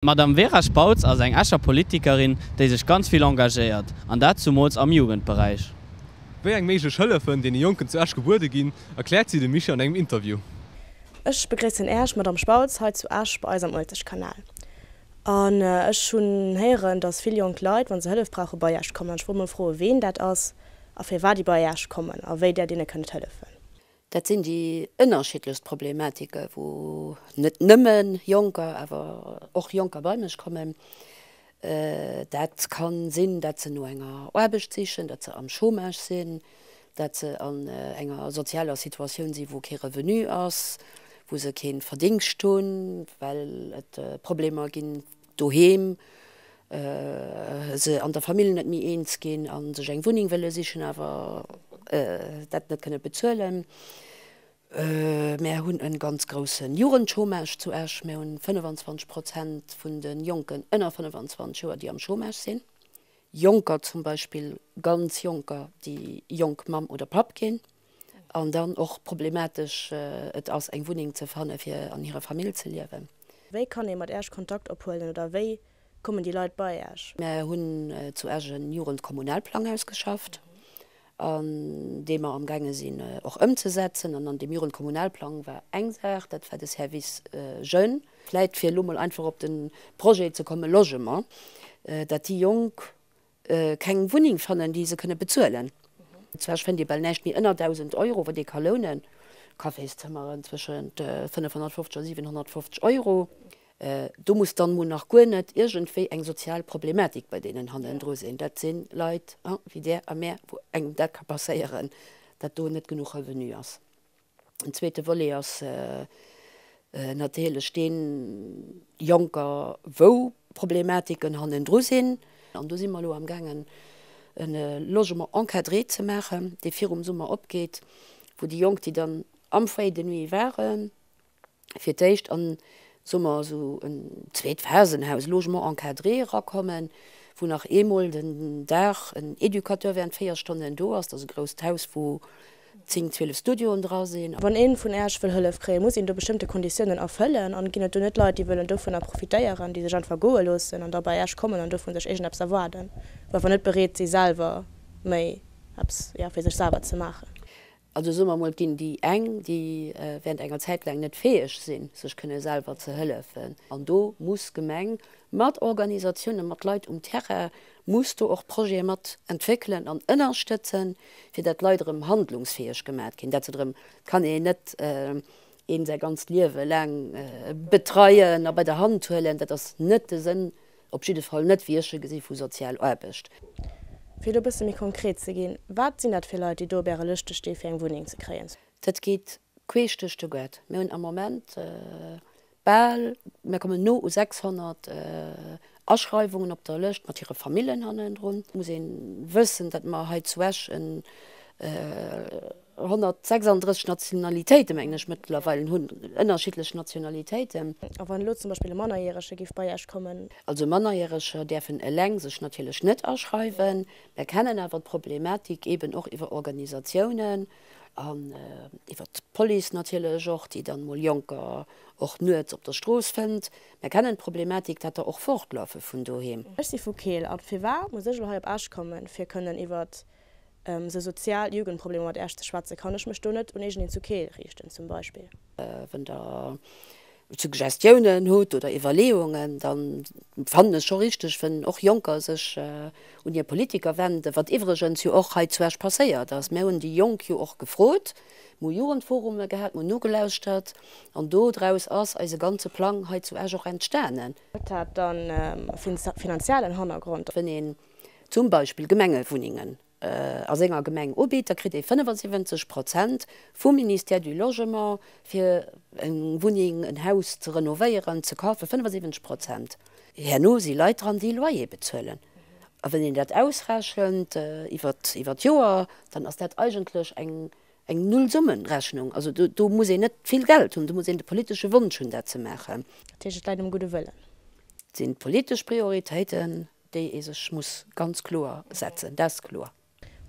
D'Madame Vera Spautz ass eng Escher Politikerin, déi sech ganz vill engagéiert, an dat zumools am Jugendberäich. Wéi eng méiglech Hëllefen deene Jonken zu Esch gebuede ginn, erkläert si dem Michi an engem Interview. Ech begréissen Äech, Madame Spautz, hei zu Esch bei eis am Uelzechtkanal. An ech hunn héieren, dass vill jonk Leit, wa se Hëllef brauchen, bei Äech kommen. An ech wollt mol froen, ween dat ass a firwat déi bei Äech kommen a wéi där deene kënnt hëllefen. Dat sinn déi ënnerschiddlechst Problematike wou net nëmme Jonker, awer och Jonker bei mech kommen. Dat ka sinn, dat se no enger Aarbecht sichen, dat se am Chômage sinn, dat se an enger sozialer Situatioun si wou kee Revenu ass, wou se kee Verdingscht hunn, well et Problemer ginn doheem, se an der Famill net méi eens ginn a sech eng Wunneng wëlle sichen, awer dat net kënne bezuelen. Mär hunn e ganz grousse Jugendchômage zu Esch. Mär hunn 25 Prozent vun de Jonken ënner 25 Joer, déi am Chômage sinn. Jonker zum Beispill, ganz Jonker, déi jonk Mamm oder Papp ginn an dann och problematesch et ass, eng Wunneng ze fanne fir an hirer Famill ze liewen. Wéi kann ee mat Äech Kontakt ophuelen oder wéi kommen déi Leit bei Äech? Mär hunn zu Esch e Jugendkommunalplang ausgeschafft, an dee mer amgaange sinn och ëmzesetzen. An an deem Jugendkommunalplang war eng Saach, dat war de Service Jeunes. Vläit fir elo mol einfach op de Projet ze kommen, Logement, dat déi Jonk keng Wunneng fannen, déi se kënne bezuelen. Zu Esch fënnt ee bal näischt méi ënner 1.000 Euro, wat ee ka lounen, Cafészëmmeren zwëschent 550 a 750 Euro. Do muss dann mol nach guer net iergendwéi eng sozial Problematik bei deenen hannendru sinn. Dat si Leit wéi där a mär, wou engem dat ka passéieren, datt do net genuch Revenu ass. En zweete Volet ass natierlech deen, Jonker, wou Problematiken hannendru sinn. An do si mer elo amgaangen, e Logement encadré ze maachen, dee virum Summer opgeet, wou déi Jonk, déi dann am Foyer de nuit waren, fir d'éischt an, soe mer, esou en zweet Phasenhaus, Logement encadré, erakommen, wou nach eemol den Dag en Educateur während 4 Stonnen do ass. Dat ass e grousst Haus, wou 10, 12 Studioen dra sinn. Wann ee vun Äech wëll Hëllef kréien, muss een do bestëmmte Konditiounen erfëllen? An ginn et do net Leit, déi wëllen dovunner profitéieren, déi sech einfach goe loossen an da bei Äech kommen an dovun sech iergendeppes erwaarden, wou awer net bereet si selwer méi eppes, jo, fir sech selwer ze maachen? Also soe mer emol, et ginn déi eng, déi während enger Zäit laang net fäeg sinn, sech kënne selwer ze hëllefen. An do muss d'Gemeng mat Organisatiounen, mat Leit um Terrain, muss do och Projete mat entwéckelen an ënnerstëtzen, fir dat d'Leit erëm handlungsfäeg gemat ginn. Dat se erëm, et kann een net een säi ganzt Liewe laang betreien a bei der Hand huelen, dat ass net de Sënn Op jidde Fall net, wéi ech e gesi vu Sozialaarbecht. Fir elo e bësse méi konkret ze ginn, Wat sinn dat fir Leit, déi do op Ärer Lëschte sti fir eng Wunneng ze kréien? Dat geet queesch duerch de Goart. Mir hunn am Moment bal, mir kommen no u 600 Aschreiwungen op der Lëscht mat hire Famillen hannendrun. Et muss ee wëssen, datt mer hei zu Esch en 136 Nationalitéiten, mengen ech, mëttlerweilen hunn, ënnerschiddlech Nationalitéiten. A wann elo zum Beispill e Mannerjärege géif bei Iech kommen? Also Mannerjäreger däerfen eleng sech natierlech net aschreiwen. Mär kennen awer d'Problematik eeben och iwwer Organisatiounen an iwwer d'Police natierlech och, déi dann emol Jonker och nuets op der Strooss fënnt. Mär kennen d'Problematik, dat der och fortlaufe vun doheem. Ech si vu Keel a firwat muss ech elo hei op Esch kommen, fir kënnen iwwert Sou sozial Jugendproblemer mat Äech ze schwätzen, kann ech mech do net un iergendeen zu Keel riichten zum Beispill? Wenn der Suggestiounen hutt oder Iwwerleeungen, da fannen ech scho richteg, wenn och Jonker sech un hir Politiker wenden, wat iwwregens jo och hei zu Esch passéiert ass. Mir hunn déi Jonk jo och gefrot, mir hu Jugendforume gehat, mir hunn nogelauschtert an dodraus ass eise ganze Plang hei zu Esch och entstanen. Huet dat dann e finanziellen Hannergrond? Wenn een zum Beispill Gemengewunnengen a senger Gemeng ubitt, da kritt ee 75 Prozent vum Ministère du Logement fir eng Wunneng, en Haus ze renovéieren, ze kafen, 75 Prozent. Herno si Leit dran, déi Loyer bezuelen. A wann een dat ausrechent iwwer d'Joer, dann ass dat eigentlech eng Nullsummenrechnung. Also do muss een net vill Geld hunn, do muss een de politesche Wonsch hunn, dat ze maachen. Dat heescht, et läit um gudde Wëllen. Et sinn d'politesch Prioritéiten, déi ee sech muss ganz kloer setzen, dat ass kloer.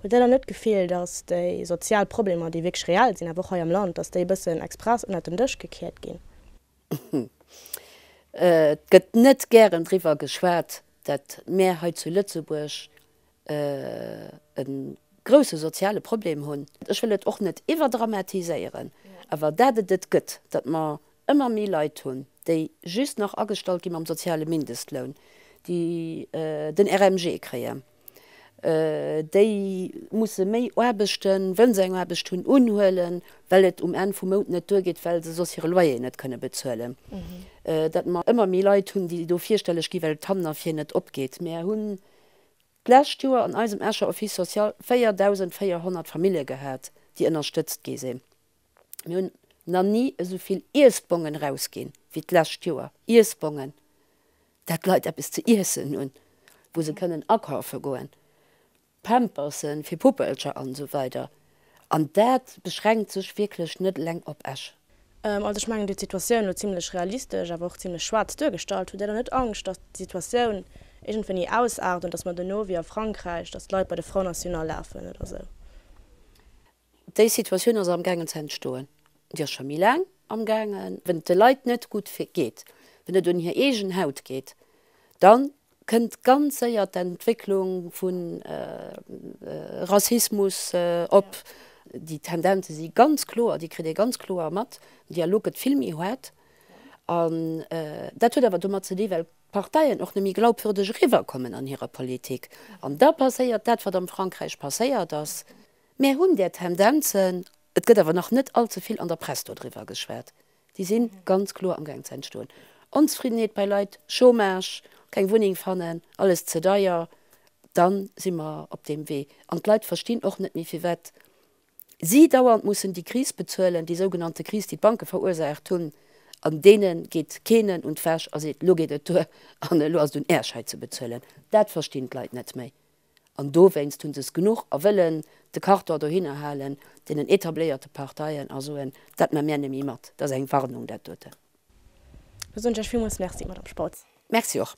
Hutt Dir dann net d'Gefill, datt déi sozial Problemer, déi wierklech reell sinn, awer och hei am Land, datt déi e bëssen express ënnert den Dësch gekiert ginn? Et gëtt net gären driwwer geschwat, dat mär hei zu Lëtzebuerg e grousse soziale Problem hunn. Ech wëll et och net iwwerdramatiséieren, awer dat et et gëtt, datt mer ëmmer méi Leit hunn, déi just nach agestallt gi mam soziale Mindestloun, déi den RMG kréien, déi musse méi Aarbechten, wënn se eng Aarbecht hunn, unhuelen, well et um Enn vum Mount net duergeet, well se soss hire Loyer net kënne bezuelen. Datt mer ëmmer méi Leit hunn, déi do virstelleg gi well et hannen a vir net opgeet. Mär hunn d'lescht Joer an eisem Escher Office social 4.400 Famillje gehat, déi ënnerstëtzt gi sinn. Mir hunn nach ni esou vill Iessbongen erausginn wéi d'lescht Joer. Iessbongen, dat d'Leit eppes ze iessen hunn, wou se kënnen akafe goen, Pamperse fir Puppelcher an esou weider. An dat beschränkt sech wierklech net eleng op Esch. Also ech mengen, Dir hutt d'Situatioun elo zimlech realistesch, awer och zimlech schwaarz duergestallt. Hutt Dir dann net Angscht, datt d'Situatioun iergendwéini ausaart an datt mer duerno wéi a Frankräich, datt d'Leit bei de Front National lafen oder esou? Déi Situatioun ass amgaangen ze entstoen. Déi ass scho méi laang amgaangen. Wenn et de Leit net gutt geet, wenn et un hir eegen Haut geet, da kënnt ganz séier d'Entwécklung vu Rassismus op. Déi Tendenze si ganz kloer, déi kritt ee ganz kloer mat. Den Dialog gëtt vill méi haart. An dat huet awer domat ze di well d'Parteien och net méi glaubwürdeg eriwwerkommen an hirer Politik. An da passéiert dat, wat am Frankräich passéiert ass. Mär hunn där Tendenzen, et gëtt awer nach net allze vill an der Press dodriwwer geschwat, déi si ganz kloer amgaang ze entstoen. Onzefriddenheet bei Leit, Chômage, keng Wunneng fannen, alles ze deier, da si mer op deem Wee. An d'Leit verstinn och net méi, firwat si dauernd mussen déi Kris bezuelen, déi sougenannte Kris, déi d'Banke verursaacht hunn. An deene geet keenen un d'Wäsch a seet, elo geet et duer an elo ass et un Äech hei ze bezuelen. Dat verstinn d'Leit net méi. An dowéinst hu se es genuch a wëllen de Karton dohinner halen, deenen etabléierte Parteien, a soen, Dat man mär nemmi mat. Dat ass eng Warnung, dat doten. Da soen ech Iech villmools Merci, Madame Spautz. Merci och.